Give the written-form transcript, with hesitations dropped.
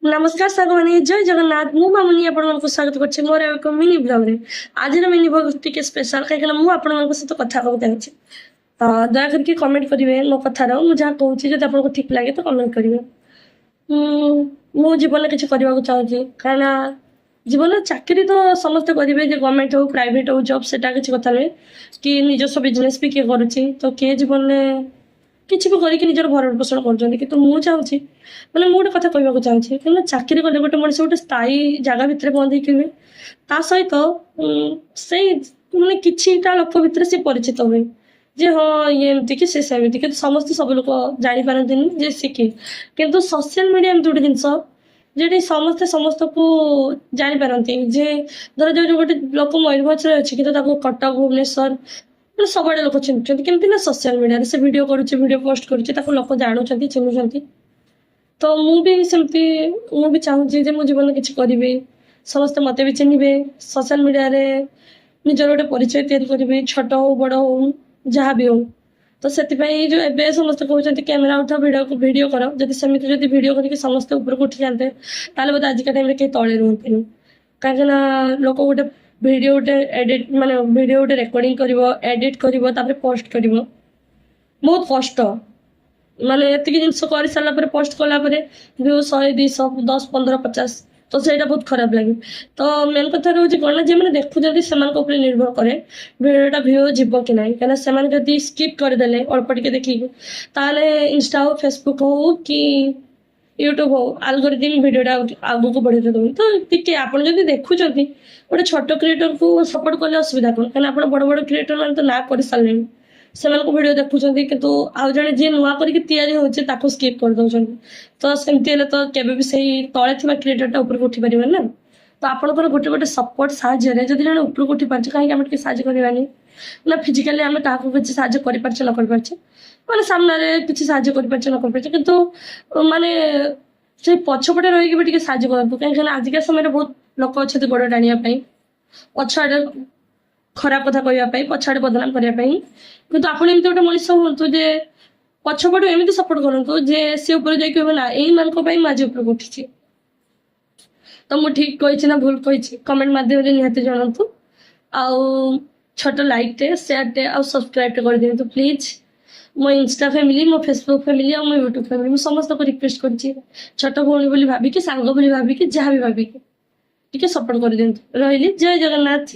ନମସ୍କାର ସାଙ୍ଗମାନେ, ଜୟ ଜଗନ୍ନାଥ। ମୁଁ ମାମୁନି ଆପଣମାନଙ୍କୁ ସ୍ୱାଗତ କରୁଛି ମୋର ଏକ ମିନି ବ୍ଲଗ୍ରେ। ଆଜିର ମିନି ବ୍ଲଗ୍ ଟିକେ ସ୍ପେଶାଲ, କାହିଁକିନା ମୁଁ ଆପଣମାନଙ୍କ ସହିତ କଥା ହେବାକୁ ଚାହୁଁଛି। ଦୟା କରିକି କମେଣ୍ଟ କରିବେ ମୋ କଥାର। ମୁଁ ଯାହା କହୁଛି, ଯଦି ଆପଣଙ୍କୁ ଠିକ୍ ଲାଗେ ତ କମେଣ୍ଟ କରିବେ। ମୁଁ ଜୀବନରେ କିଛି କରିବାକୁ ଚାହୁଁଛି, କାହିଁକିନା ଜୀବନରେ ଚାକିରି ତ ସମସ୍ତେ କରିବେ ଯେ ଗଭର୍ଣ୍ଣମେଣ୍ଟ ହଉ, ପ୍ରାଇଭେଟ୍ ହଉ ଜବ୍, ସେଟା କିଛି କଥା ନୁହେଁ କି ନିଜସ୍ୱ ବିଜନେସ୍ ବି କିଏ କରୁଛି ତ କିଏ ଜୀବନରେ କିଛି ବି କରିକି ନିଜର ଭରଣ ପୋଷଣ କରୁଛନ୍ତି। କିନ୍ତୁ ମୁଁ ଚାହୁଁଛି, ମାନେ ମୁଁ ଗୋଟେ କଥା କହିବାକୁ ଚାହୁଁଛି, କାହିଁକିନା ଚାକିରି କଲେ ଗୋଟେ ମଣିଷ ଗୋଟେ ସ୍ଥାୟୀ ଜାଗା ଭିତରେ ବନ୍ଦ ହେଇକି ରୁହେ। ତା ସହିତ ସେଇ ମାନେ କିଛିଟା ଲୋକ ଭିତରେ ସେ ପରିଚିତ ହୁଏ ଯେ ହଁ, ଇଏ ଏମିତି କି ସେ ସେମିତି, କିନ୍ତୁ ସମସ୍ତେ ସବୁ ଲୋକ ଜାଣିପାରନ୍ତିନି ଯେ ସେ କିଏ। କିନ୍ତୁ ସୋସିଆଲ ମିଡ଼ିଆ ଏମିତି ଗୋଟେ ଜିନିଷ ଯେଠି ସମସ୍ତେ ସମସ୍ତଙ୍କୁ ଜାଣିପାରନ୍ତି ଯେ ଧର ଯୋଉ ଗୋଟେ ଲୋକ ମୟୂରଭଞ୍ଜରେ ଅଛି, କିନ୍ତୁ ତାକୁ କଟକ, ଭୁବନେଶ୍ୱର, ମାନେ ସବୁଆଡ଼େ ଲୋକ ଚିହ୍ନୁଛନ୍ତି। କେମିତି ନା ସୋସିଆଲ ମିଡ଼ିଆରେ ସେ ଭିଡ଼ିଓ କରୁଛି, ଭିଡ଼ିଓ ପୋଷ୍ଟ କରୁଛି, ତାକୁ ଲୋକ ଜାଣୁଛନ୍ତି, ଚିହ୍ନୁଛନ୍ତି। ତ ମୁଁ ବି ସେମିତି, ମୁଁ ବି ଚାହୁଁଛି ଯେ ମୁଁ ଜୀବନରେ କିଛି କରିବି, ସମସ୍ତେ ମୋତେ ବି ଚିହ୍ନିବେ, ସୋସିଆଲ ମିଡ଼ିଆରେ ନିଜର ଗୋଟେ ପରିଚୟ ତିଆରି କରିବି, ଛୋଟ ହଉ, ବଡ଼ ହଉ, ଯାହା ବି ହଉ। ତ ସେଥିପାଇଁ ଯୋଉ ଏବେ ସମସ୍ତେ କହୁଛନ୍ତି କ୍ୟାମେରା ଉଠାଅ, ଭିଡ଼ିଓ ଭିଡ଼ିଓ କର, ଯଦି ସେମିତି ଯଦି ଭିଡ଼ିଓ କରିକି ସମସ୍ତେ ଉପରକୁ ଉଠିଯାଆନ୍ତେ, ତାହେଲେ ବୋଧେ ଆଜିକା ଟାଇମ୍ରେ କେହି ତଳେ ରୁହନ୍ତିନି। କାହିଁକିନା ଲୋକ ଗୋଟେ ଭିଡ଼ିଓ ଗୋଟେ ଏଡ଼ିଟ୍, ମାନେ ଭିଡ଼ିଓ ଗୋଟେ ରେକର୍ଡ଼ିଂ କରିବ, ଏଡ଼ିଟ୍ କରିବ, ତାପରେ ପୋଷ୍ଟ କରିବ, ବହୁତ କଷ୍ଟ। ମାନେ ଏତିକି ଜିନିଷ କରିସାରିଲା ପରେ, ପୋଷ୍ଟ କଲା ପରେ ଭିଉ 100, 200, 10, 15, 50, ତ ସେଇଟା ବହୁତ ଖରାପ ଲାଗେ। ତ ମେନ୍ କଥା ରହୁଛି କ'ଣ ନା ଯେଉଁମାନେ ଦେଖୁଛନ୍ତି ସେମାନଙ୍କ ଉପରେ ନିର୍ଭର କରେ ଭିଡ଼ିଓଟା ଭିଉ ଯିବ କି ନାହିଁ। କାହିଁକିନା ସେମାନେ ଯଦି ସ୍କିପ୍ କରିଦେଲେ ଅଳ୍ପ ଟିକେ ଦେଖିକି, ତାହେଲେ ଇନଷ୍ଟା ହଉ, ଫେସବୁକ୍ ହଉ କି ୟୁଟ୍ୟୁବ୍ ହଉ, ଆଲଗୋରିଦିମ୍ ଭିଡ଼ିଓଟା ଆଗକୁ ବଢ଼େଇ ଦେବନି। ତ ଟିକେ ଆପଣ ଯଦି ଦେଖୁଛନ୍ତି, ଗୋଟେ ଛୋଟ କ୍ରିଏଟରକୁ ସପୋର୍ଟ କଲେ ଅସୁବିଧା କ'ଣ? କାହିଁକିନା ଆପଣ ବଡ଼ ବଡ଼ କ୍ରିଏଟର ମାନେ ତ ନାଁ କରିସାରିଲେଣି, ସେମାନଙ୍କୁ ଭିଡ଼ିଓ ଦେଖୁଛନ୍ତି, କିନ୍ତୁ ଆଉ ଜଣେ ଯିଏ ନୂଆ କରିକି ତିଆରି ହେଉଛି ତାକୁ ସ୍କିପ୍ କରିଦେଉଛନ୍ତି। ତ ସେମିତି ହେଲେ ତ କେବେ ବି ସେଇ ତଳେ ଥିବା କ୍ରିଏଟରଟା ଉପରକୁ ଉଠି ପାରିବନି ନା। ତ ଆପଣଙ୍କର ଗୋଟେ ଗୋଟେ ସପୋର୍ଟ ସାହାଯ୍ୟରେ ଯଦି ଜଣେ ଉପରକୁ ଉଠି ପାରୁଛି, କାହିଁକି ଆମେ ଟିକେ ସାହାଯ୍ୟ କରିବାନି ନା? ଫିଜିକାଲି ଆମେ କାହାକୁ କିଛି ସାହାଯ୍ୟ କରିପାରୁଛେ ନ କରିପାରୁଛେ, ମାନେ ସାମ୍ନାରେ କିଛି ସାହାଯ୍ୟ କରିପାରୁଛେ ନ କରିପାରୁଛେ, କିନ୍ତୁ ମାନେ ସେଇ ପଛପଟେ ରହିକି ବି ଟିକେ ସାହାଯ୍ୟ କରନ୍ତୁ। କାହିଁକିନା ଆଜିକା ସମୟରେ ବହୁତ ଲୋକ ଅଛନ୍ତି ଗୋଡ଼ ଟାଣିବା ପାଇଁ, ପଛଆଡ଼େ ଖରାପ କଥା କହିବା ପାଇଁ, ପଛଆଡ଼େ ବଦନାମ କରିବା ପାଇଁ। କିନ୍ତୁ ଆପଣ ଏମିତି ଗୋଟେ ମଣିଷ ହୁଅନ୍ତୁ ଯେ ପଛପଟୁ ଏମିତି ସପୋର୍ଟ କରନ୍ତୁ ଯେ ସେ ଉପରେ ଯାଇକି କହିବ, ନା, ଏଇମାନଙ୍କ ପାଇଁ ମୁଁ ଆଜି ଉପରକୁ ଉଠିଛି। ତ ମୁଁ ଠିକ୍ କହିଛି ନା ଭୁଲ କହିଛି, କମେଣ୍ଟ ମାଧ୍ୟମରେ ନିହାତି ଜଣାନ୍ତୁ। ଆଉ ଛୋଟ ଲାଇକ୍ଟେ, ସେୟାରଟେ ଆଉ ସବସ୍କ୍ରାଇବଟେ କରିଦିଅନ୍ତୁ ପ୍ଲିଜ୍। ମୋ ଇନଷ୍ଟା ଫ୍ୟାମିଲି, ମୋ ଫେସବୁକ୍ ଫ୍ୟାମିଲି ଆଉ ମୋ ୟୁଟ୍ୟୁବ୍ ଫ୍ୟାମିଲି, ମୁଁ ସମସ୍ତଙ୍କୁ ରିକ୍ୱେଷ୍ଟ କରୁଛି, ଛୋଟ ଭଉଣୀ ବୋଲି ଭାବିକି, ସାଙ୍ଗ ବୋଲି ଭାବିକି, ଯାହା ବି ଭାବିକି ଟିକେ ସପୋର୍ଟ କରିଦିଅନ୍ତୁ। ରହିଲି, ଜୟ ଜଗନ୍ନାଥ।